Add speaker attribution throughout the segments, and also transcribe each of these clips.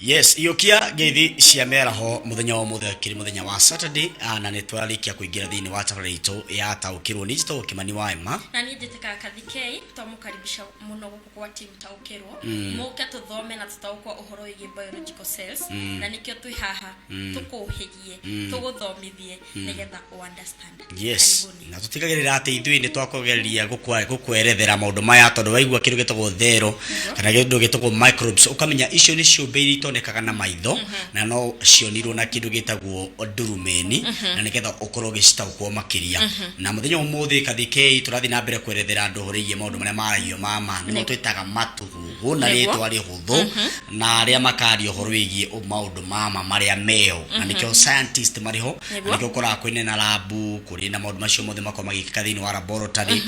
Speaker 1: Yes, iyũkia ngeithi cia mĩaraho mũthenya wa ũmũthĩ akĩrĩ mũthenya wa Saturday, na nĩ twarĩkia kũingĩra thĩinĩ wa tabarĩra itũ ya taũkĩrwo. Niĩ njĩtagwo Kĩmani wa Emma.
Speaker 2: Na niĩ njĩtĩkaga Kathikei. Twamũkaribisha mũno gũkũ kwa team Taũkĩrwo. Mũke tũthome na tũtaũkwo ũhoro wĩgiĩ biological cells, na nĩkĩo twĩ haha tũkũhĩgie, tũgũthomithie nĩgetha ũ understand.
Speaker 1: Yes.
Speaker 2: Karibuni.
Speaker 1: Na tũtigagĩrĩra atĩ ithuĩ nĩ twakũgeria gũkwerethera maũndũ maya, tondũ waigua kĩndũ gĩtagwo thero kana kĩndũ gĩtagwo microbes, ũkamenya icio nĩ ciũmbe iria itonekaga na maitho na no cionirwo na kĩndũ gĩtagwo ndurumeni, na nĩgetha ũkorwo ũgĩcitaũkwo makĩria. Na mũthenya wa ũmũthĩ, Kathikei, tũrathiĩ na mbere kwerethera andũ ũhoro wĩgiĩ maũndũ marĩa maragio mama nĩmo twĩtaga matũhũhũ na rĩtwa rĩhũthũ, na arĩa makaria ũhoro wĩgiĩ maũndũ mama marĩa meo, na nĩkĩo scientist marĩ ho, na nĩkĩo ũkoraga kwĩna na labu, kũrĩ na maũndũ macio mothe makoragwo magĩkĩka thĩinĩ wa laboratory,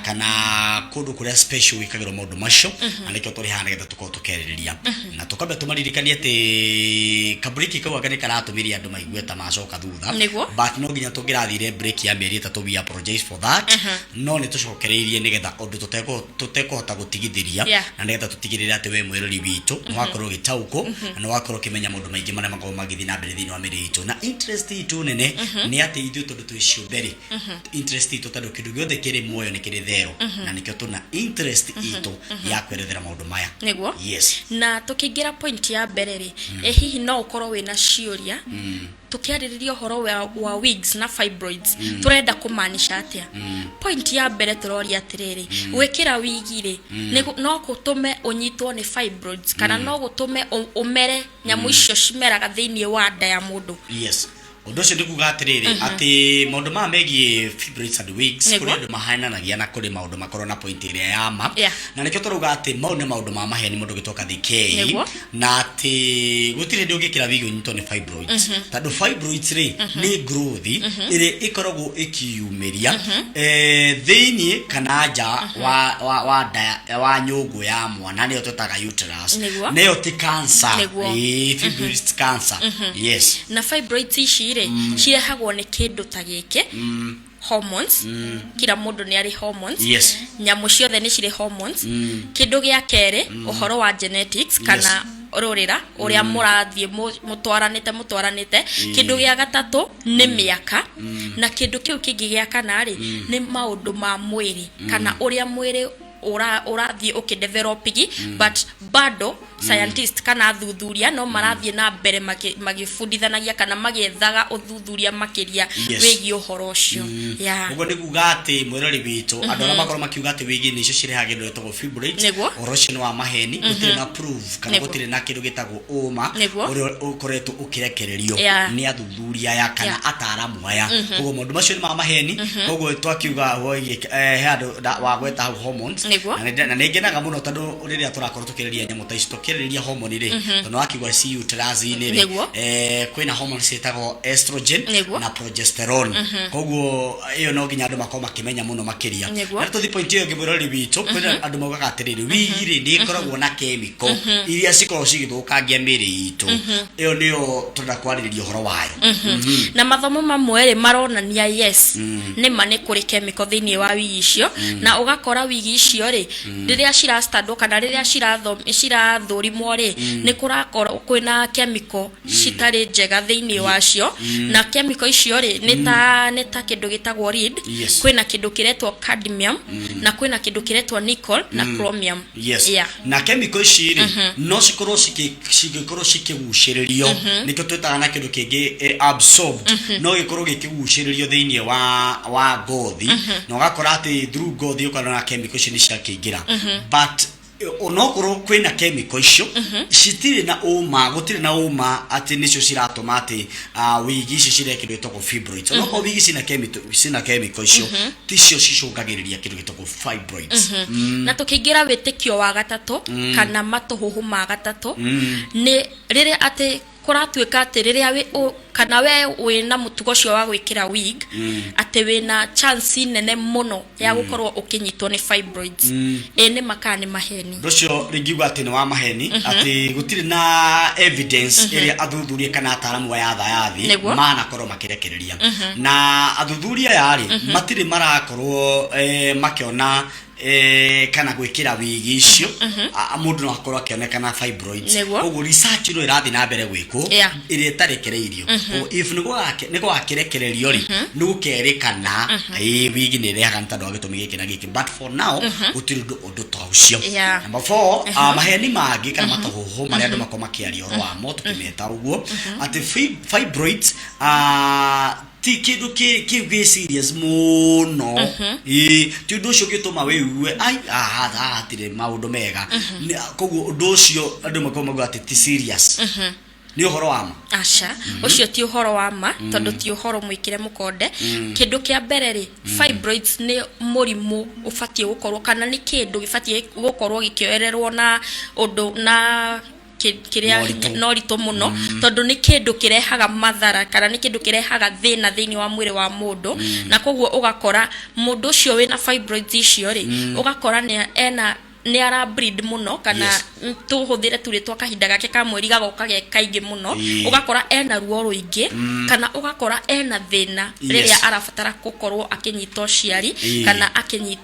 Speaker 1: kana kũndũ kũrĩa special gwĩkagĩrwo maũndũ macio, na nĩkĩo tũrĩ haha nĩgetha tũkorwo tũkĩarĩrĩria na tũkambe tũmaririkanie atĩ kabriki kau anga nĩ karatũmire andũ maigue ta macoka thutha. But no nginya tũngĩrathire break ya mĩeri 3, we apologize for that, no nĩ tũcokereirie nĩgetha ũndũ tũtekũhota gũtigithĩria, na nĩgetha tũtigĩrĩre atĩ we mwĩrori witũ nĩ wakorwo ũgĩtaũkwo na nĩ wakorwo ũkĩmenya maũndũ maingĩ marĩa makoragwo magĩthiĩ na mbere thĩinĩ wa mĩrĩ itũ. Na interest itũ nene nĩ atĩ ithuĩ tondũ twĩ ciũmbe rĩ, interest itũ, tondũ kĩndũ gĩothe kĩrĩ muoyo nĩ kĩrĩ thero, na nĩkĩo tũna interest itũ ya kwerethera maũndũ maya. Yes.
Speaker 2: Na tũkĩingĩra point ya mbere rĩ, ĩ hihi no ũkorwo wĩna ciũria tũkĩarĩrĩria ũhoro wa wigs na fibroids, tũrenda kũmaanisha atĩa? Point ya mbere tũroria atĩrĩrĩ, gwĩkĩra wigi rĩ, no gũtũme ũnyitwo nĩ fibroids kana no gũtũme ũmere nyamũ icio cimeraga thĩinĩ wa nda ya mũndũ?
Speaker 1: Yes, ũndũ ũcio nĩ kuga atĩrĩrĩ, atĩ maũndũ maya megiĩ fibroids and wigs, kũrĩ andũ mahananagia na kũrĩ maũndũ makorwo na point ĩrĩa ya ma, na nĩkĩo tũrauga atĩ mau nĩ maũndũ ma maheni mũndũ ũgĩtwo Kathikei, na atĩ gũtirĩ hĩndĩ ũngĩkĩra wigi ũnyitwo nĩ fibroids, tondũ fibroids rĩ nĩ growth ĩrĩa ĩkoragwo ĩkĩyumĩria thĩinĩ kana nja wa nda wa nyũngũ ya mwana, nĩyo twĩtaga uterus. Nĩyo ti cancer. Ĩĩ, fibroids ti cancer, yes.
Speaker 2: Na fibroids ici rĩ, cirehagwo nĩ kĩndũ ta gĩkĩ, hormones. Kila mũndũ nĩ arĩ hormones. Nyamũ ciothe nĩ cirĩ hormones. Kĩndũ gĩa kerĩ, ũhoro wa genetics kana rũrĩra ũrĩa mũrathiĩ mũtwaranĩte. Kĩndũ gĩa gatatũ nĩ mĩaka, na kĩndũ kĩu kĩngĩ gĩa kana rĩ, nĩ maũndũ ma mwĩrĩ kana ũrĩa mwĩrĩ ũrathiĩ ũkĩdeveloping, but bado scientist kana athuthuria no marathiĩ na mbere magĩbundithanagia kana magĩethaga ũthuthuria makĩria wĩgiĩ ũhoro ũcio. Yeah.
Speaker 1: Ũguo nĩ kuga atĩ mwĩrori witũ, andũ arĩa makorwo makiuga atĩ wigi nĩcio cirehaga kĩndũ gĩtagwo fibroids, ũhoro ũcio nĩ wa maheni. Gũtirĩ na proof kana gũtirĩ na kĩndũ gĩtagwo ũma ũrĩa ũkoretwo ũkĩrekererio nĩ athuthuria aya kana ataramu aya. Koguo maũndũ macio nĩ ma maheni. Koguo twakiuga wĩgiĩ, he handũ wagweta hau hormones. Na nĩ ngenaga mũno tondũ rĩrĩa tũrakorwo tũkĩrĩria nyamũ ta ici, tũkĩrĩria hormone rĩ, tondũ wakiuga ci uterus-inĩ rĩ, kwĩna hormones ciĩtagwo estrogen na progesterone. Koguo ĩyo no nginya andũ makorwo makĩmenya mũno makĩria. Na tũthiĩ point ĩyo ĩngĩ, mwĩrori witũ, kwĩna andũ maugaga atĩrĩrĩ, wigi rĩ nĩ ĩkoragwo na chemical iria cikoragwo cigĩthũkangia mĩĩrĩ itũ. Ĩyo nĩyo tũrenda kwarĩrĩria ũhoro wayo.
Speaker 2: Na mathomo mamwe rĩ maronania yes, nĩ ma nĩ kũrĩ chemical thĩinĩ wa wigi icio, na ũgakora wigi icio rĩ, rĩrĩa cirastandwo kana rĩrĩa cirathũrimwo rĩ, nĩ kũrakorwo kwĩna chemical citarĩ njega thĩinĩ wacio. Na chemical icio rĩ, nĩ ta kĩndũ gĩtagwo lead, kwĩna kĩndũ kĩretwo cadmium, na kwĩna kĩndũ kĩretwo nickel na chromium.
Speaker 1: Na chemical ici rĩ, no cikorwo cigĩkorwo cikĩgucĩrĩrio, nĩkĩo twĩtaga na kĩndũ kĩngĩ absorbed, no gĩkorwo gĩkĩgucĩrĩrio thĩinĩ wa ngothi, na ũgakora atĩ through ngothi ũkona chemical icio nĩ ciakĩingĩra. But onokorwo kwĩna chemical icio, citirĩ na ũma, gũtirĩ na ũma atĩ nĩcio ciratũma atĩ wigi icio cirehe kĩndũ gĩtagwo fibroids. Onokorwo wigi cina chemical icio, ticio cicũngagĩrĩria kĩndũ gĩtagwo fibroids.
Speaker 2: Na tũkĩingĩra wĩtĩkio wa gatatũ kana matũhũhũ ma gatatũ, nĩ rĩrĩa atĩ kũratuĩka atĩ rĩrĩa kana we wĩna mũtugo ũcio wa gwĩkĩra wig, atĩ wĩna chance nene mũno ya gũkorwo ũkĩnyitwo nĩ fibroids. Ĩ nĩ ma kana nĩ maheni?
Speaker 1: Ũndũ ũcio ringiuga atĩ nĩ wa maheni, atĩ gũtirĩ na evidence ĩrĩa athuthuria kana ataramu aya a thayathi manakorwo makĩrekereria. Na athuthuria aya rĩ, matirĩ marakorwo makĩona. Kana gwĩkĩra wigi icio, mũndũ no akorwo akĩonekana fibroids.
Speaker 2: Nĩguo.
Speaker 1: Koguo research ĩno ĩrathiĩ na mbere gwĩkwo ĩrĩa ĩtarekereirio. Koguo if nĩ gwakĩrekererio rĩ, nĩ gũkerĩkana ĩĩ wigi nĩ ĩrehaga nĩ tondũ wa gĩtũmi gĩkĩ na gĩkĩ, but for now gũtirĩ ũndũ ta ũcio. Number four, maheni mangĩ kana matũhũhũ marĩa andũ makorwo makĩaria ũhoro wamo, tũkĩmeta ũguo atĩ fibroids ti kĩndũ kĩu gĩ serious mũno. Ĩĩ, ti ũndũ ũcio ũngĩtũma wĩigue ai haha haha hatirĩ maũndũ mega. Koguo ũndũ ũcio andũ makorwo mauga atĩ ti serious, nĩ ũhoro wa ma?
Speaker 2: Aca, ũcio ti ũhoro wa ma, tondũ ti ũhoro mwĩkĩre mũkonde. Kĩndũ kĩa mbere rĩ, fibroids nĩ mũrimũ ũbatiĩ gũkorwo, kana nĩ kĩndũ gĩbatiĩ gũkorwo gĩkĩoererwo na ũndũ na kĩrĩa
Speaker 1: Na ũritũ.
Speaker 2: Na ũritũ mũno, tondũ nĩ kĩndũ kĩrehaga mathara kana nĩ kĩndũ kĩrehaga thĩna thĩinĩ wa mwĩrĩ wa mũndũ. Na koguo ũgakora mũndũ ũcio wĩna fibroids icio rĩ, ũgakora nĩ ena nĩ ara bleed mũno, kana tũhũthĩre turĩ twa kahinda gake ka mweri gagoka ge kaingĩ mũno. Ũgakora ena ruo rũingĩ, kana ũgakora ena thĩna rĩrĩa arabatara gũkorwo akĩnyita ũciari kana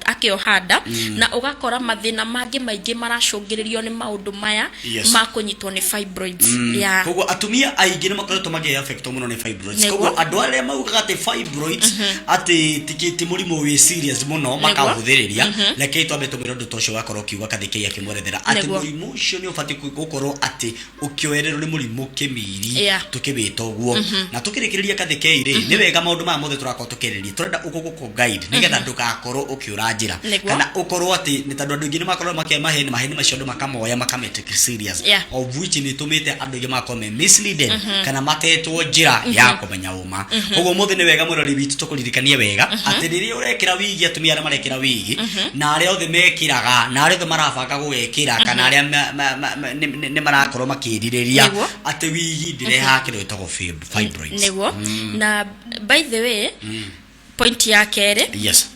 Speaker 2: akĩoha nda, na ũgakora mathĩna mangĩ maingĩ maracũngĩrĩrio nĩ maũndũ maya ma kũnyitwo nĩ fibroids. Yeah.
Speaker 1: Koguo atumia aingĩ nĩ makoretwo magĩ affect mũno nĩ fibroids.
Speaker 2: Nĩguo.
Speaker 1: Koguo andũ arĩa maugaga atĩ fibroids atĩ ti mũrimũ wĩ serious mũno, makahũthĩrĩria, rekei twambe tũmwĩre ũndũ ta ũcio wakorwo ũkiuga Kathikei akĩmwerethera atĩ mũrimũ ũcio nĩ ũbatiĩ gũkorwo atĩ ũkĩoererwo nĩ mũrimũ kĩmiri, tũkĩwĩta ũguo. Na tũkĩrĩkĩrĩria, Kathikei rĩ, nĩ wega maũndũ maya mothe tũrakorwo tũkĩarĩrĩria, tũrenda gũkũ guide nĩgetha ndũgakorwo ũkĩũra njĩra kana ũkorwo atĩ nĩ tondũ andũ aingĩ nĩ makorwo makĩoya maheni, maheni macio andũ makamoya makametake serious, of which nĩ ĩtũmĩte andũ aingĩ magakorwo me misleaded kana matetwo njĩra ya kũmenya ũma. Koguo ũmũthĩ nĩ wega, mwĩrori witũ, tũkũririkanie wega atĩ rĩrĩa ũrekĩra wigi, atumia arĩa marekĩra wigi na arĩa othe mekĩraga na arĩa othe marabanga gũgekĩra kana arĩa nĩ marakorwo makĩrirĩria atĩ wigi ndĩrehaga kĩndũ gĩtagwo fibroids.
Speaker 2: Nĩguo. Na by the way, point ya kerĩ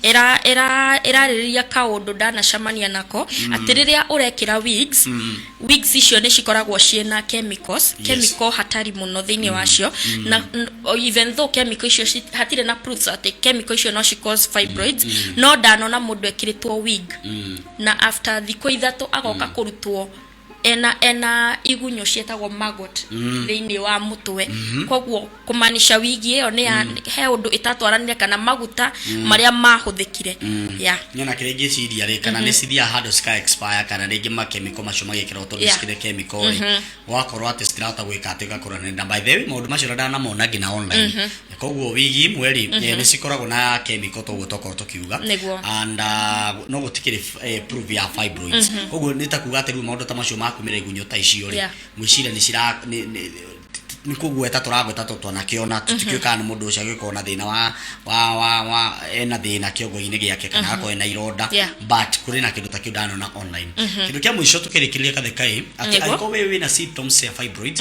Speaker 2: ĩra ĩra ĩrarĩrĩria kaũndũ ndanacemania nako, atĩ rĩrĩa ũrekĩra wigs, wigs icio nĩ cikoragwo ciĩna chemicals, chemical hatari mũno thĩinĩ wacio. Na even though chemical icio hatirĩ na proofs atĩ chemical icio no ci cause fibroids, no ndanona mũndũ ekĩrĩtwo wig na after thikũ 3 agoka kũrutwo ena igunyũ ciĩtagwo maggot thĩinĩ wa mũtwe. Koguo kũmanisha wigi ĩyo nĩ ya he ũndũ ĩtatwaranire kana maguta marĩa mahũthĩkire ya.
Speaker 1: Nyona kĩrĩa ingĩciria rĩ, kana nĩ cithiaga handũ cika expire, kana rĩngĩ makemiko macio magĩkĩrwo, tondũ cikĩrĩ chemical rĩ, gwakorwo atĩ citirahota gwĩka atĩ ũgakora nĩ. Na by the way, maũndũ macio ndanamona nginya online. Koguo wigi imwe rĩ, nĩ cikoragwo na chemical toguo tokorwo tũkiuga. And no gũtikĩrĩ proof ya fibroids. Koguo nĩ ta kuga atĩ rĩu maũndũ ta macio makumĩra, igunyũ ta icio rĩ, ngwĩciria nĩ cira nĩ kũgweta tũragweta tondũ twanakĩona, tũtikĩũĩ kana nĩ mũndũ ũcio agĩkorwo na thĩna wa ena thĩna kĩongo-inĩ gĩake kana akorwo ena ironda, but kũrĩ na kĩndũ ta kĩu ndanona online. Kĩndũ kĩa mũico tũkĩrĩkĩrĩria, Kathekai, atĩ angĩkorwo we wĩna symptoms cia fibroids,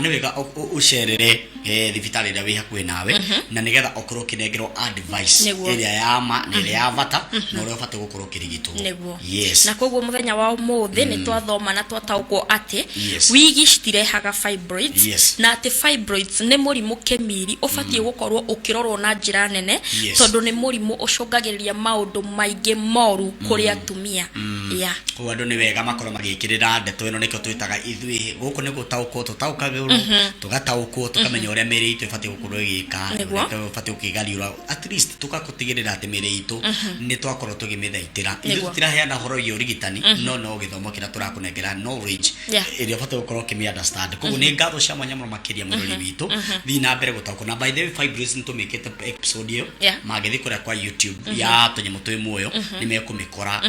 Speaker 1: nĩ wega ũcerere thibitarĩ ĩrĩa wĩ hakuhĩ nawe, na nĩgetha ũkorwo ũkĩnengerwo advice ĩrĩa ya ma na ĩrĩa ya bata na ũrĩa ũbatiĩ gũkorwo ũkĩrigitwo.
Speaker 2: Na koguo mũthenya wa ũmũthĩ nĩ twathoma na twataũkwo atĩ wigi citirehaga fibroids, na atĩ fibroids nĩ mũrimũ kĩmiri ũbatiĩ gũkorwo ũkĩrorwo na njĩra nene, tondũ nĩ mũrimũ ũcũngagĩrĩria maũndũ maingĩ moru kũrĩ atumia. Yeah.
Speaker 1: Koguo andũ nĩ wega makorwo magĩkĩrĩra ndeto ĩno. Nĩkĩo twĩtaga ithuĩ gũkũ nĩ gũtaũkwo tũtaũkagĩrwo, tũgataũkwo, tũkamenya ũrĩa mĩĩrĩ itũ ĩbatiĩ gũkorwo ĩgĩka, ũrĩa ĩbatiĩ gũkĩgariũra, at least tũgakũtigĩrĩra atĩ mĩĩrĩ itũ nĩ twakorwo tũgĩmĩthaitĩra. Ithuĩ tũtiraheana ũhoro wĩgiĩ ũrigitani, no gĩthomo kĩrĩa tũrakũnengera, knowledge ĩrĩa ũbatiĩ gũkorwo ũkĩmĩ understand. Koguo nĩ ngatho cia mwanya mũno makĩria, mũrori witũ. Thiĩ na mbere gũtaũkwo. Na by the way, fibroids nĩ tũmĩkĩte episode ĩyo. Mangĩthiĩ kũrĩa kwa YouTube ya tũnyamũ twĩ muoyo, nĩ mekũmĩkora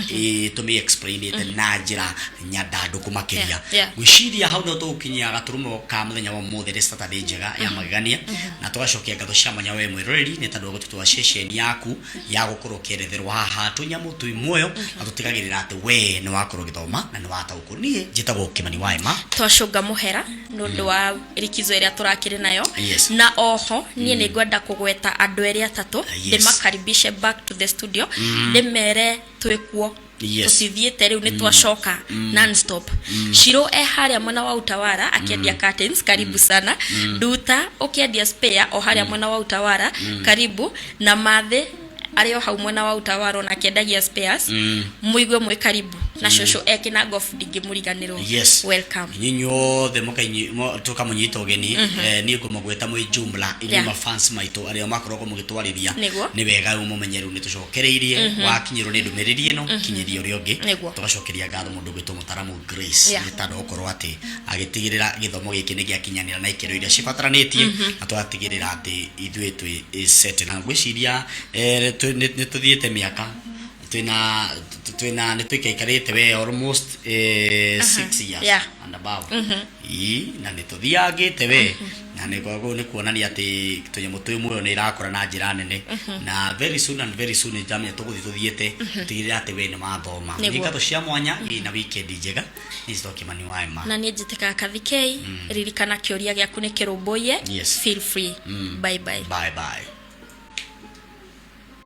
Speaker 1: tũmĩ explainĩte na njĩra nyandandũku makĩria. Ngwĩciria hau no tũgũkinyia gaturumo ka mũthenya wa ũmũthĩ. Nĩ Saturday njega ya magegania, na tũgacokia ngatho cia mwanya we mwĩroreri nĩ tondũ wa gũtũtũa ceceni yaku ya gũkorwo ũkĩeretherwo haha tũnyamũ twĩ muoyo, na tũtigagĩrĩra atĩ we nĩ wakorwo ũgĩthoma na nĩ wataũkwo. Niĩ njĩtagwo Kĩmani wa Ema.
Speaker 2: Twacũnga mũhera nĩ ũndũ wa likizo ĩrĩa tũrakĩrĩ nayo. Na oho niĩ nĩ ngwenda kũgweta andũ erĩ atatũ, ndĩmakaribishe back to the studio, ndĩmere twĩkuo, tũtithiĩte, rĩu nĩ twacoka non-stop. Shiro e harĩa mwena wa Utawara akĩendia curtains, karibu sana. Nduta ũkĩendia spare o harĩa mwena wa Utawara, karibu. Na Mathĩ Arĩ o hau mwena wa Utawaro na akĩendagia spares. Mũigue mwĩ karibu na cũcũ ekĩna ngobu, ndingĩmũriganĩrwo. Welcome.
Speaker 1: Inyuothe tũkamũnyita ũgeni. Niĩ ngũmũgwĩta mwĩ jumla inyuĩ mafans maitũ arĩa makoragwo mũgĩtwarĩria. Nĩ wega rĩu mũmenye rĩu nĩ tũcokereirie. Wakinyĩrwo nĩ ndũmĩrĩri ĩno, kinyĩria ũrĩa ũngĩ. Tũgacokeria ngatho mũndũ ũgwĩtwo mũtaramu Grace nĩ tondũ gũkorwo atĩ agĩtigĩrĩra gĩthomo gĩkĩ nĩ gĩakinyanĩra na ikĩro iria cibataranĩtie, na tũgatigĩrĩra atĩ ithuĩ twĩ set na ngwĩciria nĩ tũthiĩte mĩaka twĩna nĩ tũikaikarĩte we almost 6 years and above. Ii, na nĩ tũthiangĩte we, na nĩ koguo nĩ kuonania atĩ tũnyamũ twĩ muoyo nĩ irakũra na njĩra nene, na very soon and very soon nĩndamenya tũgũthiĩ tũthiĩte tũtigĩrĩre atĩ we nĩ wathoma. Nĩ ngatho cia mwanya. Ĩ na weekend njega. Nĩ njĩtagwo Kĩmani wa Emma.
Speaker 2: Na niĩ njĩtĩkaga Kathikei. Ririkana kĩũria gĩaku nĩ kĩrũmbũiye. Feel free. Bye bye.
Speaker 1: Bye bye.